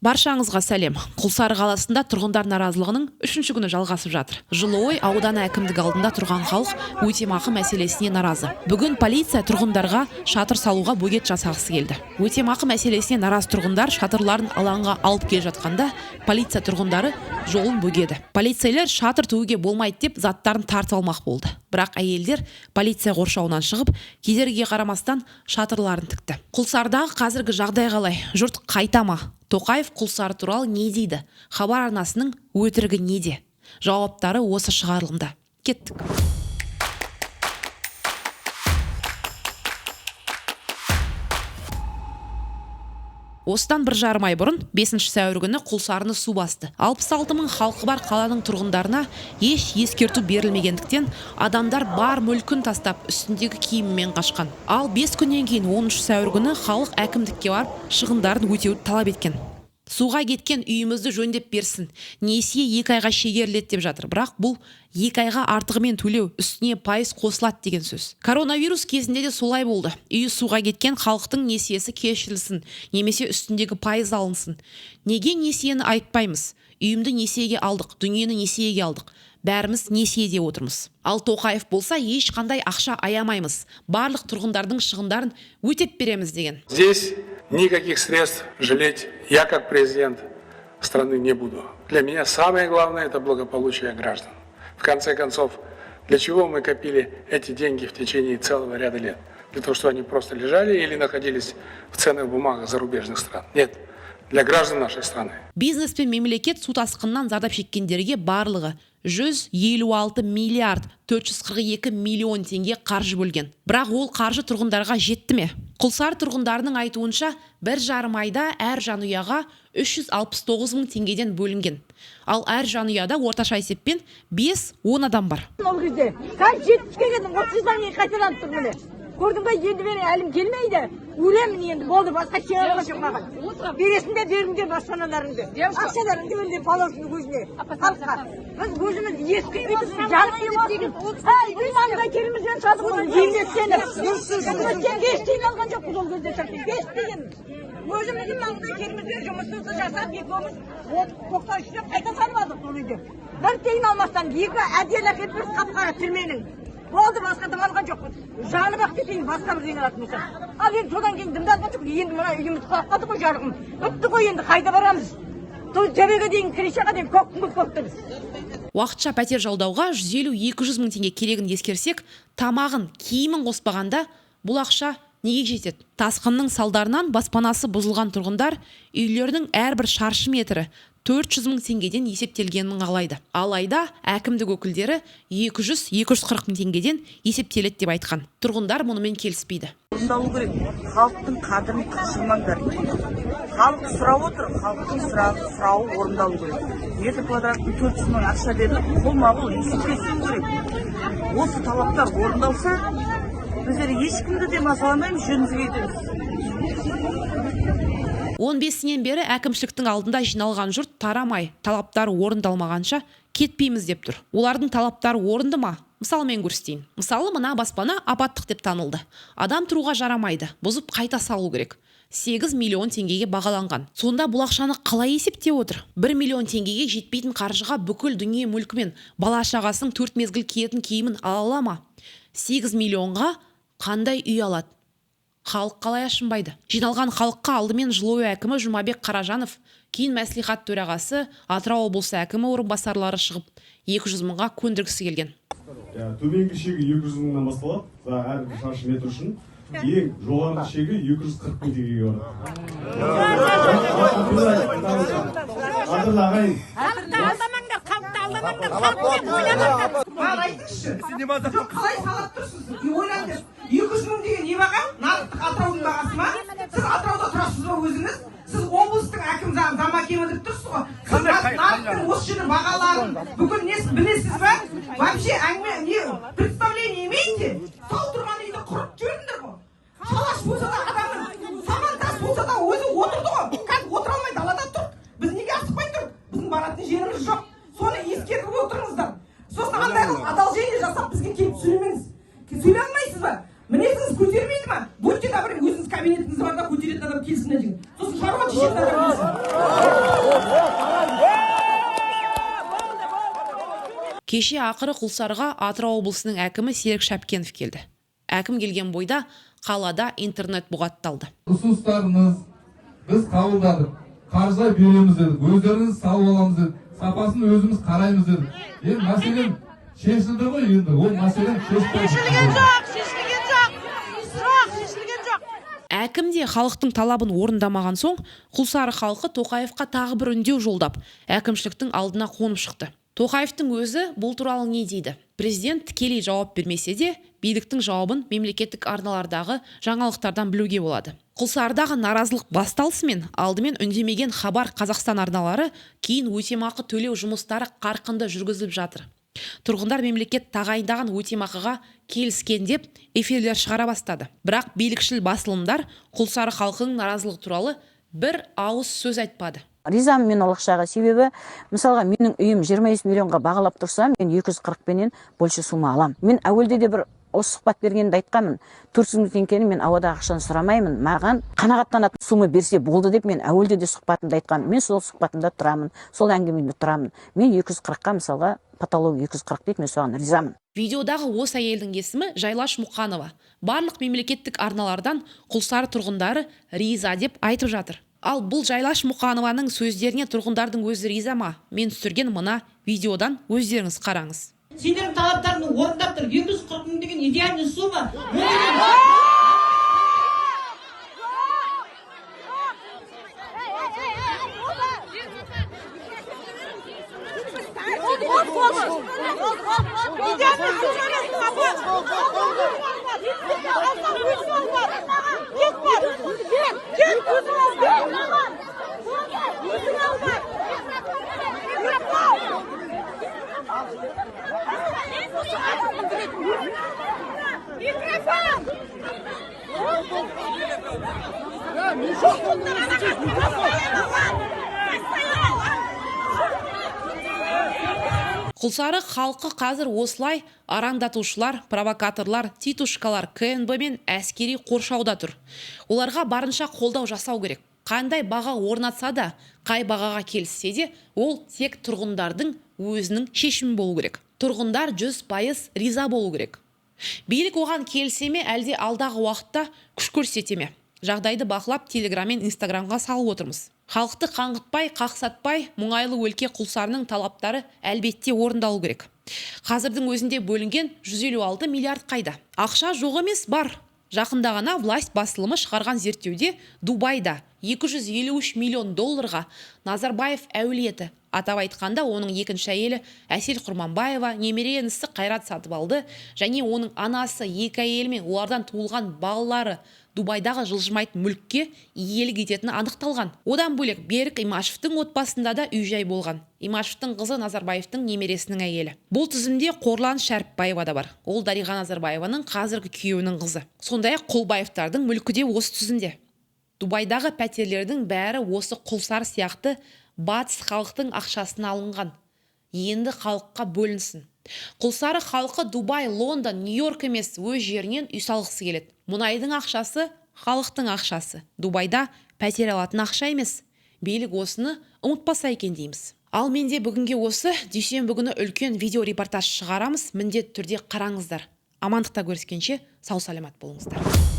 Баршаңызға сәлем. Құлсары қаласында тұрғындар наразылығының үшінші күні жалғасып жатыр. Жылыой ауданы әкімдігі алдында тұрған халық өтемақы мәселесіне наразы. Бүгін полиция тұрғындарға шатыр салуға бөгет жасағысы келді. Өтемақы мәселесіне наразы тұрғындар шатырларын алаңға алып келе жатқанда, полиция тұрғындары жолын бөгеді. Полицейлер шатыр тігуге болмайды деп заттарын тартып алмақ болды. Бірақ әйелдер полиция қоршауынан шығып, кедергіге қарамастан шатырларын тікті. Құлсардағы қазіргі жағдай қалай? Жұрт қайта ма? Тоқаев Құлсары туралы не дейді? Хабар арнасының өтірігі неде? Жауаптары осы шығарылымда. Кеттік. Осыдан 1,5 ай бұрын, 5 сәуір күні, Құлсарыны су басты. 66 мың халқы бар қаланың тұрғындарына еш ескерту берілмегендіктен, адамдар бар мүлкін тастап, үстіндегі киімімен қашқан. Ал 5 күннен кейін, 10 сәуір күні, халық әкімдікке барып, шығындарын өтеуді талап еткен. Суға кеткен үйімізді жөндеп берсін, несие 2 айға шегеріледі деп жатыр. Бірақ бұл 2 айға артығымен төлеу, үстіне пайыз қосылады деген сөз. Коронавирус кезінде де солай болды. Үйі суға кеткен халықтың несиесі кешірілсін немесе үстіндегі пайыз алынсын. Неге несиені айтпаймыз? Үйімді несиеге алдық, дүниені несиеге алдық, бәріміз несиеде отырмыз. Ал Тоқаев болса, ешқандай ақша аямаймыз, барлық тұрғындардың шығындарын өтеп береміз деген. Здесь никаких средств жалеть я, как президент страны, не буду. Для меня самое главное – это благополучие граждан. В конце концов, для чего мы копили эти деньги в течение целого ряда лет? Для того, чтобы они просто лежали или находились в ценных бумагах зарубежных стран? Нет, для граждан нашей страны. Бизнес пен мемлекет су тасқынынан зардап шеккендерге барлығы 156 миллиард 442 миллион теңге қаржы бөлген. Бірақ ол қаржы тұрғындарға жетті ме? Құлсары тұрғындарының айтуынша, 1,5 айда әр жанұяға 369 мың теңгеден бөлінген. Ал әр жанұяда орташа есеппен 5-10 адам бар. Ол кезде қазір 70-ке келдім, 30 жылдан кейін қайтадан тұр, міне, көрдің ба? Енді менің әлім келмейді, өлемін енді, болды, басқа ештеңе алған жоқ маған. Бересің де, беріңдер баспаналарыңды, ақшаларыңды беріңдер, положено өзіне, халыққа. Біз өзіміз ескі үйді, жарық ей, біз маңдай терімізбен салдық оны, еңбектеніп. Үкіметтен бес тиын алған жоқпыз ол кезде, совсем бес тиын. Өзіміздің маңдай терімізбен жұмысымызды жасап, екеуміз 93-те қайта салып алдық ол үйді, бір тиын алмастан. Екі әдел әкеліп, бір қап қара түрменің, болды, басқа дым алған жоқпыз. Жанып ақ кетейін, басқа бірдеңе алатын болсам. Ал енді содан кейін дымды алған жоқпыз. Енді мына үйіміз құлап қалды ғой, жарығым, бітті ғой. Енді қайда барамыз? Сол төбеге дейін, крышаға дейін көк күңгірт болып тұр. Уақытша пәтер жалдауға 150-200 мың теңге керегін ескерсек, тамағын, киімін қоспағанда, бұл ақша неге жетеді? Тасқынның салдарынан баспанасы бұзылған тұрғындар үйлерінің әрбір шаршы метрі 400 мың теңгеден есептелгенін қалайды. Алайда әкімдік өкілдері 200-240 мың теңгеден есептеледі деп айтқан. Тұрғындар мұнымен келіспейді. Орындалу керек. Халықтың қадірін қашырмаңдар. Халық сұрап отыр, халықтың сұрауы орындалу керек. Метр квадраттың 400 мың ақша беріліп, қолма қол есептесу керек. Осы талаптар орындалса, біздер ешкімді де мазаламаймыз, жөнімізге кетеміз. 15-інен бері әкімшіліктің алдында жиналған жұрт тарамай, талаптары орындалмағанша кетпейміз деп тұр. Олардың талаптары орынды ма? Мысалмен көрсетейін. Мысалы, мына баспана апаттық деп танылды. Адам тұруға жарамайды, бұзып қайта салу керек. 8 миллион теңгеге бағаланған. Сонда бұл ақшаны қалай есептеп отыр? 1 миллион теңгеге жетпейтін қаржыға бүкіл дүние мүлкімен бала шағасының төрт мезгіл киетін киімін ала ала ма? 8 миллионға қандай үй алады? Халық қалай ашынбайды? Жиналған халыққа алдымен Жылыой әкімі Жұмабек Қаражанов, кейін мәслихат төрағасы, Атырау облысы әкімі орынбасарлары шығып, 200 мыңға көндіргісі келген. Иә, төменгі шегі 200 мыңнан басталады за әрбір шаршы метр үшін, ең жоғарғы шегі 240 мың теңгеге барады. Қадірлі ағайын! Халықты алдамаңдар, халықты алдамаңдар, халықпен ойнамаңдар. Маған айтыңызшы, жоқ, қалай салап тұрсыз? Ойлаңдаршы, 200 мың деген не баға? Нарықтық Атыраудың бағасы ма? Сіз Атырауда тұрасыз ба өзіңіз? Сіз облыстың әкім зам әкімі деп тұрсыз ғой. Сіз нарықтың осы жердің бағаларын, бүкіл несін білесіз ба вообще? Әңгіме не, представление имеете? Сау тұрған үйді құрып жібердіңдер ғой. Шалаш болса да, адамның саман тас болса да, өзі отырды ғой. Қазір отыра алмай далада тұр. Біз неге асықпай тұрдық? Біздің баратын жеріміз жоқ, соны ескеріп отырыңыздар. Сосын андай қылып одолжение жасап, бізге келіп сөйлемеңіз. Сөйлей алмайсыз ба? Мінезіңіз көтермейді ма? Будьте добры, өзіңіз кабинетіңізде бар да, көтеретін адам келсін мына жерге. Сосын шаруа шешетін адам келсін. Кеше ақыры Құлсарыға Атырау облысының әкімі Серік Шәпкенов келді. Әкім келген бойда қалада интернет бұғатталды. Ұсыныстарыңыз біз қабылдадық, қаржылай береміз дедік, өздеріңіз салып аламыз дедік, сапасын өзіміз қараймыз дедік. Енді мәселен шешілді ғой, енді ол мәселен шешілді. Шешілген жоқ, шешілген жоқ, жоқ, шешілген жоқ. Әкім де халықтың талабын орындамаған соң, Құлсары халқы Тоқаевқа тағы бір үндеу жолдап, әкімшіліктің алдына қонып шықты. Тоқаевтың өзі бұл туралы не дейді? Президент тікелей жауап бермесе де, биліктің жауабын мемлекеттік арналардағы жаңалықтардан білуге болады. Құлсарыдағы наразылық басталысымен алдымен үндемеген Хабар, Қазақстан арналары кейін өтемақы төлеу жұмыстары қарқынды жүргізіліп жатыр, тұрғындар мемлекет тағайындаған өтемақыға келіскен деп эфирлер шығара бастады. Бірақ билікшіл басылымдар Құлсары халқының наразылығы туралы бір ауыз сөз айтпады. Ризамын мен ол ақшаға, себебі, мысалға, менің үйім 25 миллионға бағалап тұрса, мен 240 пенен больше сумма аламын. Мен әуелде де бір осы сұхбат бергенде айтқанмын: 400 мың теңгені мен ауадағы ақшаны сұрамаймын, маған қанағаттанатын сумма берсе болды деп. Мен әуелде де сұхбатымда айтқанмын, мен сол сұхбатымда тұрамын, сол әңгімемде тұрамын. Мен 240-қа, мысалға, потолок 240 дейді, мен соған ризамын. Видеодағы осы әйелдің есімі Жайлаш Мұқанова. Барлық мемлекеттік арналардан Құлсары тұрғындары риза деп айтып жатыр. Ал бұл Жайлаш Мұқанованың сөздеріне тұрғындардың өзі риза ма? Мен түсірген мына видеодан өздеріңіз қараңыз. Сендердің талаптарыңды орындап тұр. 240 мың деген идеальный сумма. Ол деген Идеальный сумма емес, кет, бар, кет, кет, өзің ал, бер маған, өзің ал, бар. Микрофон! Жоқ, ана. Құлсары халқы қазір осылай арандатушылар, провокаторлар, титушкалар, КНБ мен әскери қоршауда тұр. Оларға барынша қолдау жасау керек. Қандай баға орнатса да, қай бағаға келіссе де, ол тек тұрғындардың өзінің шешімі болу керек. Тұрғындар 100% риза болу керек. Билік оған келісе ме, әлде алдағы уақытта күш көрсете ме? Жағдайды бақылап, Телеграм мен Инстаграмға салып отырмыз. Халықты қаңғытпай, қақсатпай, мұңайлы өлке Құлсарының талаптары әлбетте орындалу керек. Қазірдің өзінде бөлінген 156 миллиард қайда? Ақша жоқ емес, бар. Жақында ғана «Власть» басылымы шығарған зерттеуде Дубайда 253 миллион долларға Назарбаев әулеті, атап айтқанда, оның екінші әйелі Әсел Құрманбаева, немере інісі Қайрат Сатыбалды және оның анасы, екі әйелі мен олардан туылған балалары Дубайдағы жылжымайтын мүлікке иелік ететіні анықталған. Одан бөлек, Берік Имашевтің отбасында да үй-жай болған. Имашевтің қызы Назарбаевтың немересінің әйелі. Бұл тізімде Қорлан Шәріпбаева да бар. Ол Дариға Назарбаеваның қазіргі күйеуінің қызы. Сондай-ақ Қолбаевтардың мүлкі де осы тізімде. Дубайдағы пәтерлердің бәрі осы Құлсары сияқты батыс халықтың ақшасына алынған. Енді халыққа бөлінсін. Құлсары халқы Дубай, Лондон, Нью Йорк емес, өз жерінен үй салғысы келеді. Мұнайдың ақшасы халықтың ақшасы, Дубайда пәтер алатын ақша емес. Билік осыны ұмытпаса екен дейміз. Ал менде бүгінге осы. Дүйсенбі күні үлкен видео репортаж шығарамыз, міндетті түрде қараңыздар. Амандықта көріскенше, сау саламат болыңыздар.